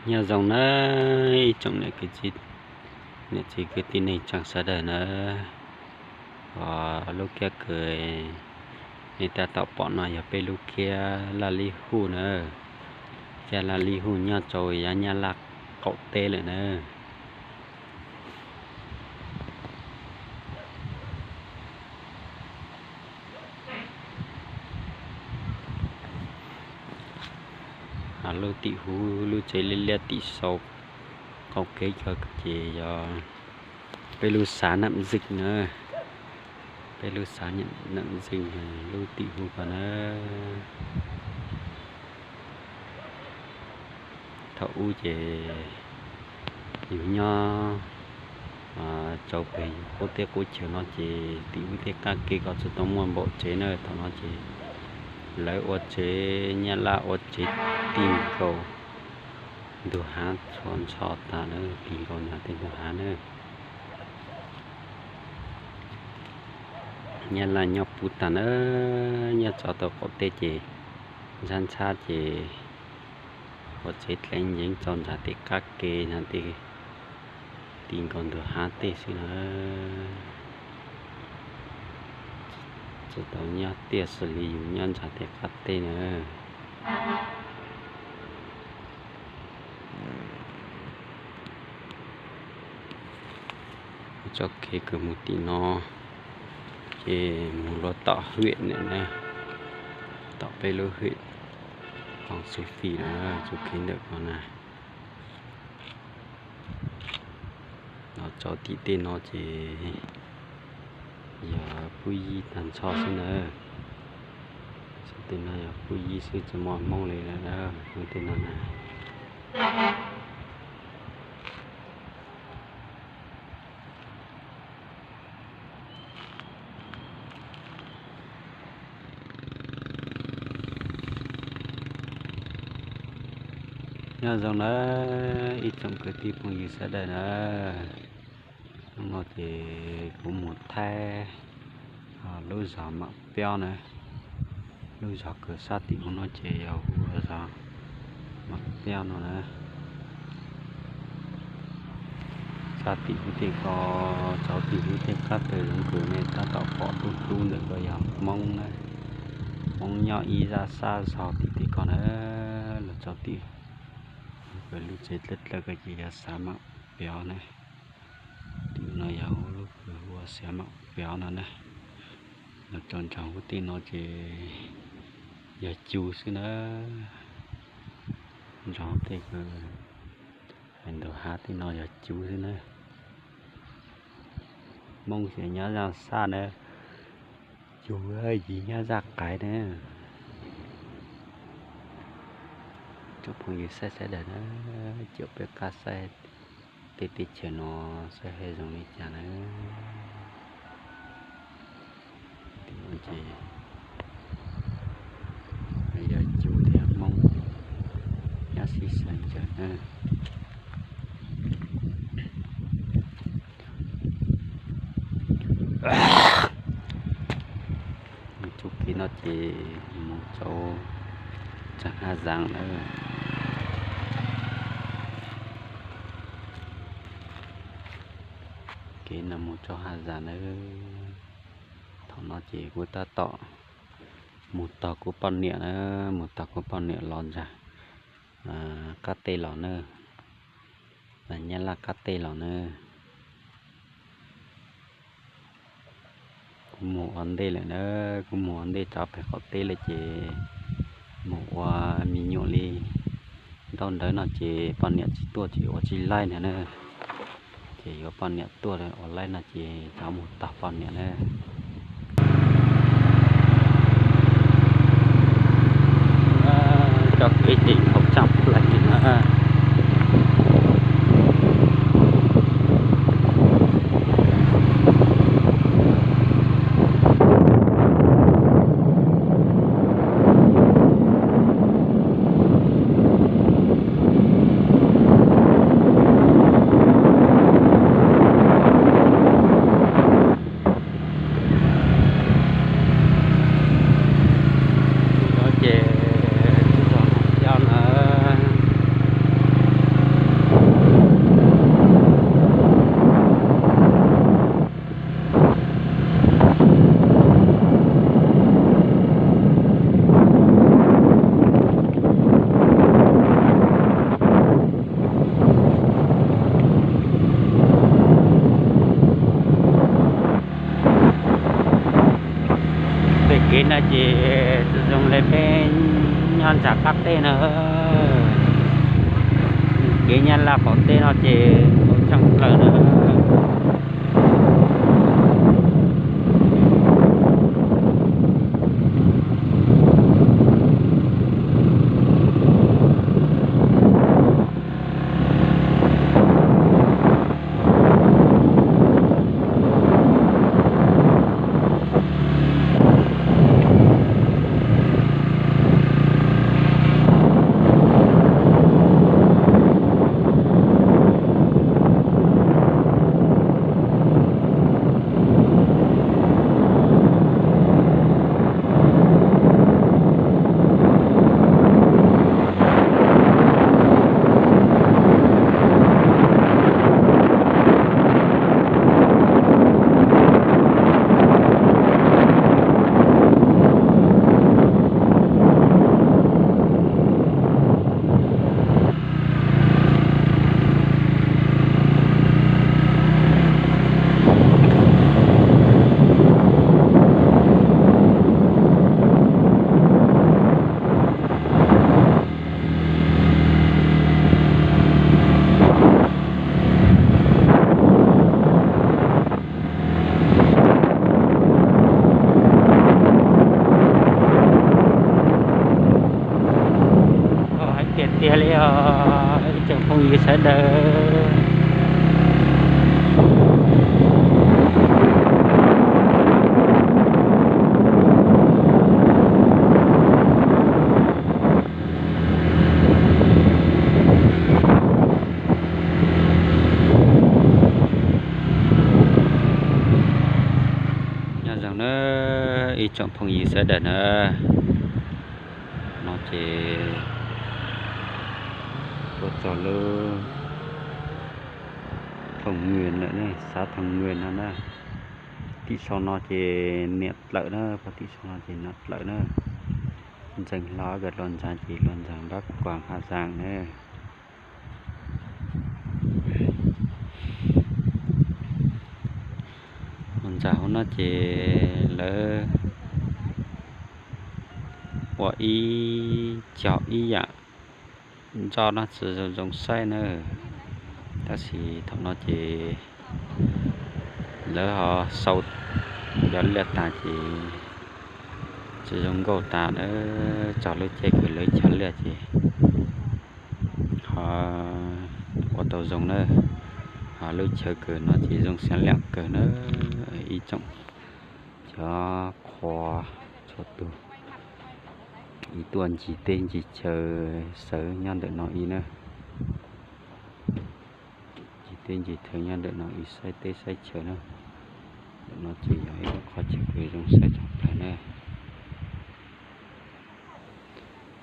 Nyob zoo na ib tsoom niam txiv kwv tij neej tsa sawv daws na. Lub kiab kws nej tab tom pom no yog peb lub kiab Laj Lib Huj na. Kiab Laj Lib Huj nyob rau yav Nyab Laj qaum teb lawm na. Lub tim huv lub tsev liab liab tim saum qaum kev ko ces yog peb lub xav Nam Zeej na. Peb lub xav Nam Zeej lub tim huv ko na. Thaum ub ces yus nyob rau pem yus qub teb qub chaw no ces tim ub tej qab kev ko tsis tau muaj npaum tsev na. Thaum no ces lawv ua tsev, Nyab Laj ua tsev ti nkaus ntug hav txhua nrho tas na, ti nkaus nram tej ntug hav na. Nyab Laj nyob puv tas na, nyob txog tau qaum teb ces ntxhab ntxhab ces ua tsev dleev yeev rau nram tej qab ke, nram tej ti nkaus ntug hav tej xwb na. Tsis tau nyob tiaj xws li yus nyob nram tej qab teb na. Txoj kev kws mus tim no ces mus rau tom hwm na, tom peb lub hwm Hoob Xub Fij na, txoj kev ntawm ko na. Los rau tim tej no ces yog Pub Yib tag nrho xwb na. Tej no yog Pub Yib xwb, tsis muaj Hmoob li lawm na, tej no na. Nyob zoo na ib tsoom kwv tij phooj ywg sawv daws na. Hnub no ces kuv mus thaij lub zos Mam Piob na. Lub zos kws sab tim huv no ces yog hu ua zos Mam Piob no na. Sab tim huv tej ko, txog tim huv tej qab taw zoov kws nej tab tom pom dub dub ntawm ko yog Hmoob na. Hmoob nyob ib zaj sab zog tim tej ko na. Los txog tim huv kws lub tsev dlawb dlawb ko ces yog xav Mam Piob na. Tim no yog lub kws hu ua xav Mam Piob no na. Los rau nram huv tej no ces yog Cu xwb na. Nram huv tej ko, ntug hav tej no yog Cu xwb na. Hmoob xav nyob zaj sab na, Cu yim nyob zaj qaiv na. Tsoom phooj ywg saib sawv daws na, caum peb qab saib tej teb chaws no saib hais zoo li cas na. Tim no ces yog Cu thiab Hmoob nyob sib sawv ntxawm na. Txoj kev no ces mus rau tsaag Haj Zaas na. Kev no mus rau Haj Zaas na. Thaum no ces kuv tab tom mus tog kuv poj niam na, mus tog kuv poj niam los ntag, qab teb los na, Nyab Laj qab teb los na. Kuv mus ua ntej lawm na, kuv mus ua ntej rov pem qaum teb lawm ces mus ua me nyuam li ntaub ntawv no ces poj niam tsis tuaj ces ua tsis laij ntag na. Ces yuav poj niam tuaj ua laij no ces rov mus tog poj niam na. Cov kev ces thaum tsam plaws na. Ces tsis tau noj cab na. Laj tej na, kev nyab laj qaum teb no ces tau tshaj plaws na. Hais tiag tiag li os ib tsoom phooj ywg sawv daws. Nyob zoo na ib tsoom phooj ywg sawv daws na, no ces tuaj txog lub Thoob Nws lawm ne, xav Thoob Nws no na. Tim sau no ces niam dlawm na, pog tim sau no ces niam dlawm na. Ntxeev hlo kawg, luag ntxav ces luag ntxav npab kuas Hav Zaas na. Mus ntxas hauv no ces lawv ua ib co ib yam ntso no tsis zoo zoo saib na. Tab sis thaum no ces lawv ho sau cov liaj tas ces tsis zoo nkauj tas na, txog lub caij kws lawv cog liaj ces ho ua tau zoo na. Ho lub chaw kws no ces zoo xeeb leej kawg na ib tsoom cov qhua txhua tus. Ib tuaj ncig teb ncig chaw sawv nyob ntawm no ib na. Ncig teb ncig chaw nyob ntawm no ib, saib teb saib chaw na. Ntawm no ces yog ib lub qhov chaw kws zoo saib tshaj plaws na.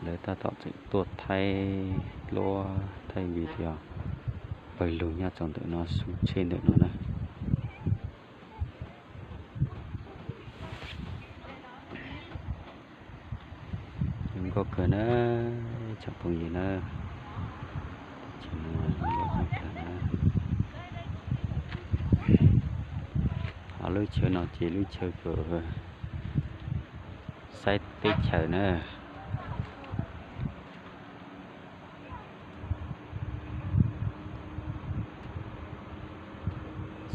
Lawv tab tom tseem tuaj thaij duab thaij video pawg lug nyob txog ntawm no, xub tsheb ntawm no na. Zoo nkauj kawg na, tsoom phooj ywg na. Teb chaws no zoo nkauj tshaj plaws na. Ho lub chaw no ces lub chaw kws saib teb chaws na.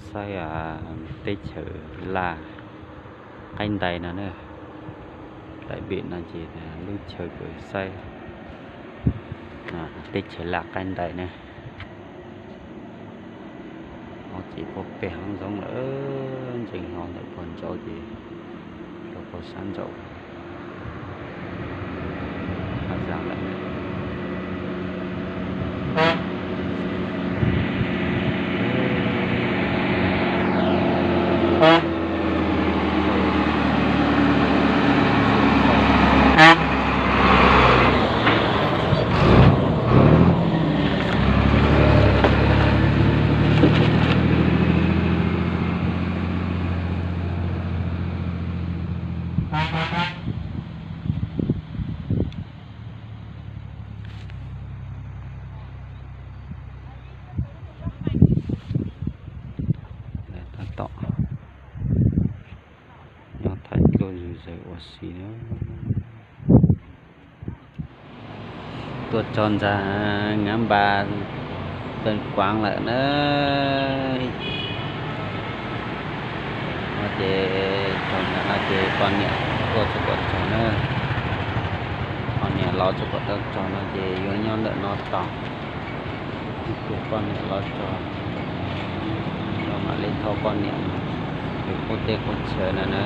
Saib teb chaws Laj Qaib Ntais no na. Daim pem no ces lub chaw kws saib teb chaws Laj Qaib Ntais na. Ob ces puag pem hav zoov lawm, ntsees hlo ntawm puag nraud ces rau puag sab nraud Hav Zaas lawm. Lawv tab tom nyob thaij duab zug zaws ua si na. Tuaj txog ntawm Ngab Npas, Toj Kuav lawm na. No ces txog ntawm no ces poj niam tuaj txog kom txog na. Poj niam los txog kom tau txog no ces yuav nyob ntawm no tos. Ib tug poj niam los txog, no mam li thov poj niam mus qub teb qub chaw no na.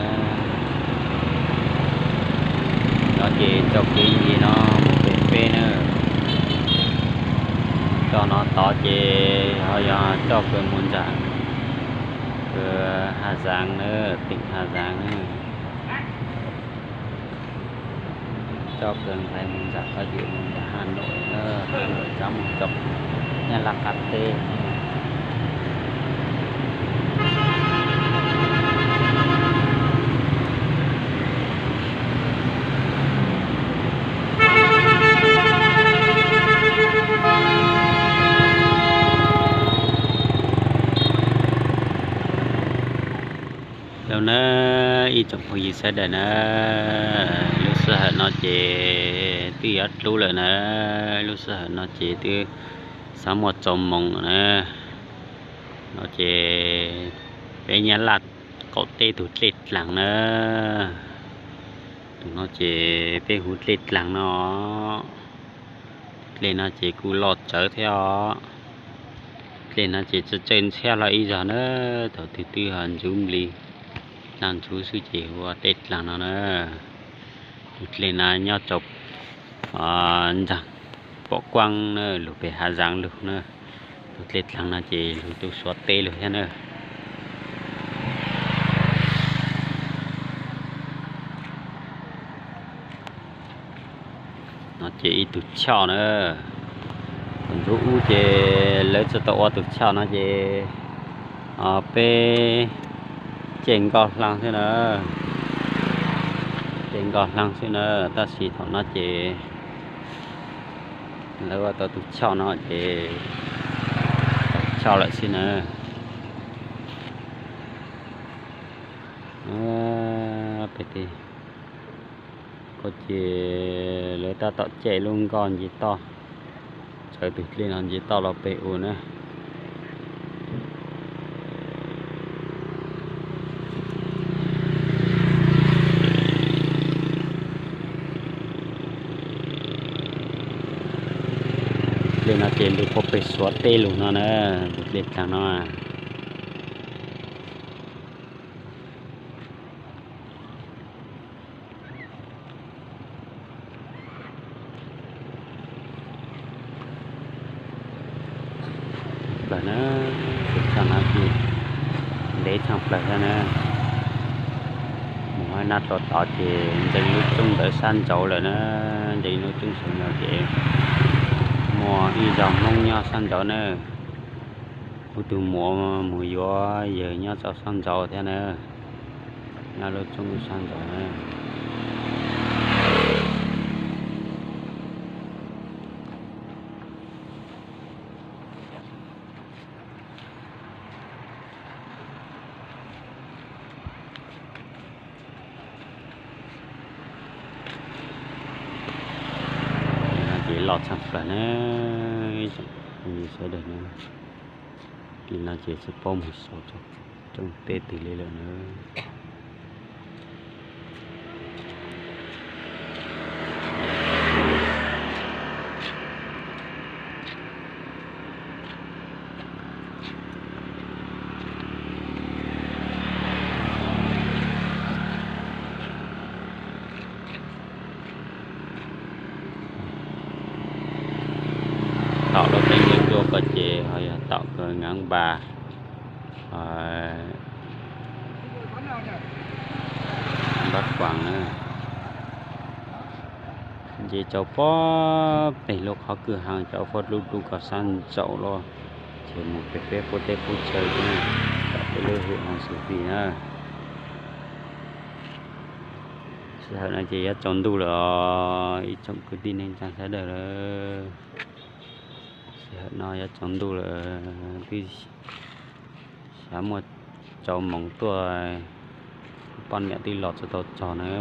No ces txoj kev ntawm no mus pem peb na. Txoj no tod ces ho yog txoj kawg mus nram Hà Giang na, tỉnh Hà Giang na. Txoj kawg ntawd mus nram ko ces mus nram Hà Nội na, Hà Nội txog mus rau Nyab Laj qab teb. Yog na, ib tsoom phooj ywg sawv daws na, lub sij hawm no ces twb yuav dlub lawm na, lub sij hawm no ces twb xav muaj tsaus moos na. No ces peb Nyab Laj qaum teb tus dlej dlaag na. Tus no ces peb hu dlej dlaag no. Dlej no ces kuj loj tsawv thiab os. Dlej no ces txawj txawj ntxhiab hlo ib zaug na, thaum twg twb ho ntxuv nplig, nag ntxuv xwb ces hu ua dlej dlaag no na. Tus dlej no nyob rau nraag Pom Kuab na, lug pem Hav Zaam lug na. Tus dlej dlaag no ces lug tuaj Suav teb lug thiab na. No ces ib tug choj na. Thaum ntxov ub ces lawv tsis tau ua tus choj no ces peb caij nkoj hlaang xwb na. Caij nkoj hlaang xwb na, tab sis thaum no ces lawv ua tau tus choj no ces tau choj lawm xwb na. Pem teb ko ces lawv tab tom caij lub nkoj nce toj, txawv tus dlej no nce toj los pem ub na. Dlej no ces lug puag pem Suav teb lug no na, tus dlej dlaag no. Plaws na, tus choj no ces ntev tshaj plaws thiab na. Mus hauv nab rau tod ces ntsees lub roob ntawd sab nraud lawm na, ntsees lub roob saum no ces muaj ib zos Hmoob nyob sab nraud na. Kuv tus muam mus yuav yawg nyob rau sab nraud thiab na, nyob lub roob sab nraud na. Ces loj tshaj plaws na, sawv daws na. Ces no ces tsis paub mus saum roob teb twg li lawm na. Tom lub teeb dua ko ces ho yog tom kawg Ngaav Npas, Npab Kuas na. Nce rau pob peg lub qhov kwj ha cov fab dlub dlub ko sab nraud los, ces mus pem peb qub teb qub chaw na, tom peb lub hwv Hoo Xu Fij na. Sij hawm no ces yuav tsaus ntuj lawm os ib tsoom kwv tij neej tsa sawv daws lawm. Sij hawm no yuav tsaus ntuj lawm, twb xav muaj tsaus moos tuaj, poj niam twb los tsis tau txog na.